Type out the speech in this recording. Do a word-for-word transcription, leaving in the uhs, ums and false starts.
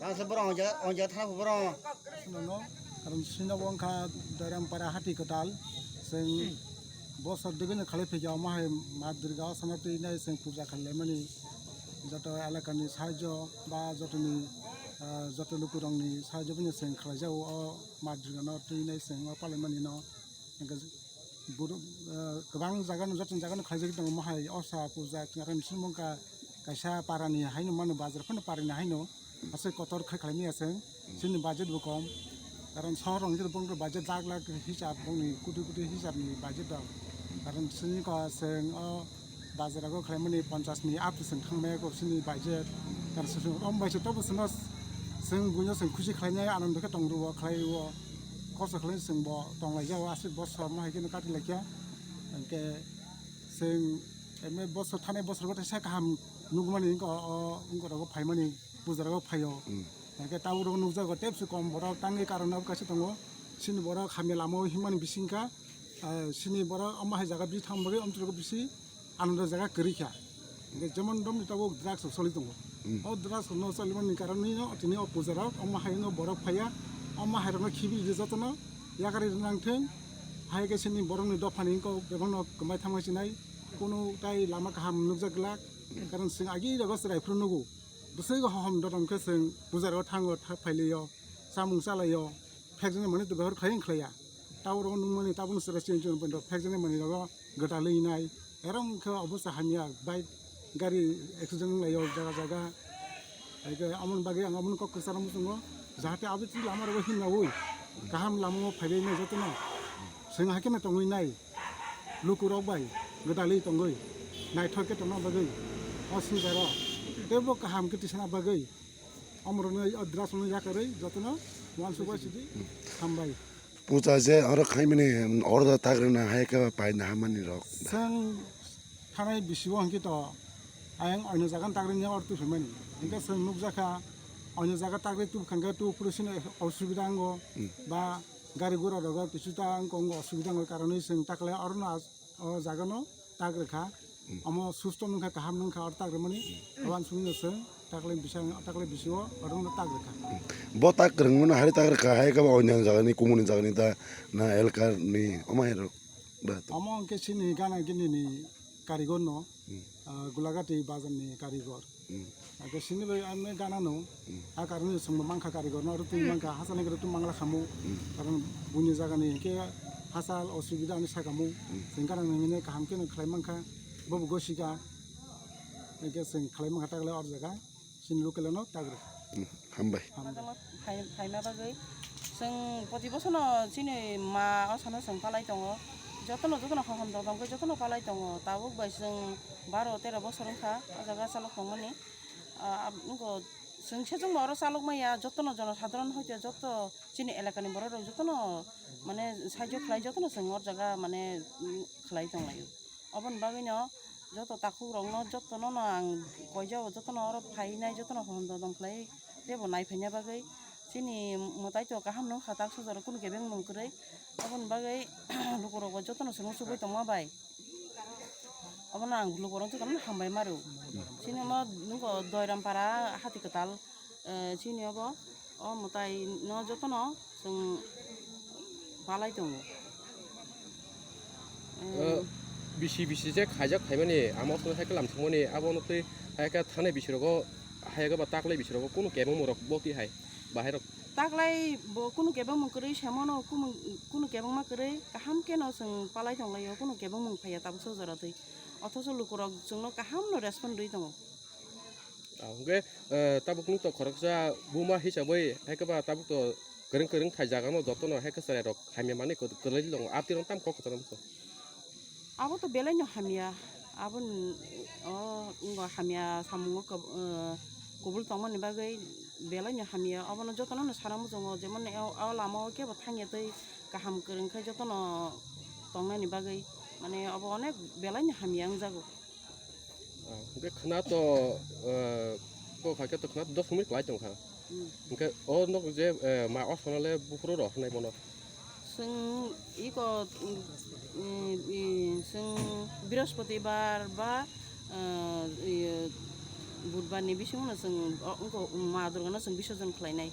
Tang se borok ong jaga, ong jaga thana borok. Nono, karon sino bo wngkha Doirampara hati kwtal. Seng bosor degeno khalai phikya omo hai ma Durga osano twi nai seng puja khalai mani joto elakani sahajyo ba jotoni, ah, joto lukurokni sahajyo bini seng khalai jago o ma Durgano twi nai seng o palai mani no. Hingke boro, ah, kwbang jaga no, joto jaga no khlaijak tongo, mohai osa puja khe aro bisingo wngkha kaisa para ni haino mano, bazar phano para ni haino aswk kotor khe khlai maya chwng, chini budget bo kom, karon sohor rok ni budget lakh lakh hisab, bongni koti koti hisab ni budget rok, karon chini ko chwng o bazar o khlaimani ponchas ni up to chwng thangmaya kok chini budget, karon chwng o budget tobo chwngno chwng buino chwng khusi khlainai, anando khe tong rwo khlai o. Kosto khlai chwng bo tong lai jao, aswk bosor no hai khe no kati lai kha. Hingke chwng eme bosor thanai bosor bo teisa kaham nukmani wngkha o, wngkha rogo phaimani puja rogo phaio. Hmm. Hingke tabuk rogo nukjago tebsi kom borok tangwi karon abo kaisa tongo. Chini borok hamya lama o himani bising kha. Ah, chini borok omo hai jaga bisi thang bagwi omtwi rogo bisi anando jaga kwrwi kha. Hingke jemon romni tabuk drugs rok choli tongo. Hmm. O drugs rok no cholimani karon ni no tini o puja rok omo hai no borok phaiya, omo hai rok no khibi ridi jotono yakarwi rwna nang thung. Hai khe chini borok ni dopha ni wngkok bebak no kwmai thangma sinai, kunu tai lama kaham nukjak glak, karon chwng agi rogo chwrai phuru nugo. Bwswk hohom dorom khe chwng puja rogo thango, tha-, phailio, chamung chalaio, phekjaknai manwi to behor khlai wng khlaiya. Tabuk rogo nukmani tabukno chwrai chini chini phekjaknai manwi rogo gwdalwi nai. Erom khe obo cha hamya, bike gari accident wng laio jaga jaga. Hai khe amoni bagwi ang amoni kok kwcharo muchungo, jahate abo twi lama rogo himnaui kaham lama o phaibai nai jotono. Chwng hai kheno tongwi nai. Lukurok bai gwdalwi tongwi naithok khe tongna bagwi o swngcharo teibo kaham khe tisana bagwi omorokno o drugs rokno yakarwi jotono uansuk bai sidi hambai. Puja je oro khaimani oro da tagrina hai khe paina hamani rok. Chwng thanai bisi o hwnkhe to ayang oino jaga tagrini oro tubui phaimani. Hwnkhe chwng nukjakha oino jaga tagri tubukha hwnkhe tu phuru sini osubida wngo ba gari gura rogo kisu ta wngkha, wngkha osubida wngwi karonwi chwng takle orono as-, o jaga no tak rwkha. Hmm. Omo susto wngkha, kaham wngkha, oro tak rwmani. Hmm. Abo ang sumino chwng takle bisa, takle bisio orono tak rwkha. Hmm. Bo tak kwrwngmano hari tak rwkha, hai khe bo oinani jagani, kumuni jagani da na elkar ni omo hai rok da to? Omo hwnkhe chini gana gini ni karigor no, hmm, ah, Gulagati bazar ni karigor. Hmm. Ake sini bai ane gana no, hmm, a karigor ni songbo mankha karigor no, rutung mankha, hasani rutung mangla khamu. Hmm. Karon buini jaga ni ke hasal osubida ani sakamu. Hmm. Sing gana ni kaham ke no khlai mankha, bobo gosika. Ake sing khlai mankha tagle or jaga. Chini local no tagri. Hmm, hambai. Hambai. Phai-, phaima bagwi chwng poti bosono chini ma o sano chwng palai tongo. Jotono, jotono hohom dodom khe jotono palai tongo. Tabuk bai chwng baro tero bosor wngkha o jaga chalok tongmani. Ah, ab-, wngkho chwng sejongno oro chalok maya, jotono jono sadharon hoite joto chini elakani borok rok jotono mane sahajyo khlai, jotono chwng o jaga mane, mm, khlai tonglaio. Oboni bagwino joto takhukrokno jotono no ang koijao, jotono oro phainai jotono hondo dong khlai teibo naiphaina bagwi chini mwtai to kaham no kha tak sojaro kunu kebeng mung kwrwi. Oboni bagwi lukurokbo jotono se muchugwi tongma bai obono ang lukurok jotono hambai maro. Chini omo nukgo Doirampara hati kwtal. Eh, chini obo, o mwtai no jotono chwng palai tongo. Eh, bisi bisi je khaijak khaimani, ama osongo hai khe lamsokmani, abo no twi hai khe thanai bisi rogo, hai khe ba taklai bisi rogo kunu kebengmung rok bo twi hai, bahai rok. Taklai bo kunu kebengmung kwrwi semano, kunu, kunu kebengma kwrwi kaham khe no chwng palai tonglaio, kunu kebengmung phaiya tabuk sojora twi. Othocho lukurok chwngno kaham no respond rwi tongo. Ah, hwnkhe, eh, tabuk nwng to khoroksa buma hisabwi, hai khe ba tabuk to kwrwng kwrwng thai jaga no jotono hai khe chwrai rok hamya manwi kwt-, kwrwlai tongo. Aboni rok tamo kok kwcharo muchung. Abo to belai no hamya. Abo n-, o, wngkha hamya samung o kwb-, eh, kubul tongmani bagwi belai no hamya. Obono jotono no sana muchungo, jemon o, o lama o kebo thangya tei kaham kwrwng khe jotono tongnani bagwi, mane, obo onek belai no hamya wngjago. Ah, hwnkhe khwna to, eh, kok hai khe to khwna dos minute kwlai tong kha. Hmm. Hwnkhe o nok je, eh, ma osonole buphuru rw hwnwi bono. Chwng iko, mm, i, chwng Brihospoti bar ba, eh, i, Budbar ni bisingo no chwng, o, wngkha Ma Durga no chwng bisorjon khlainai.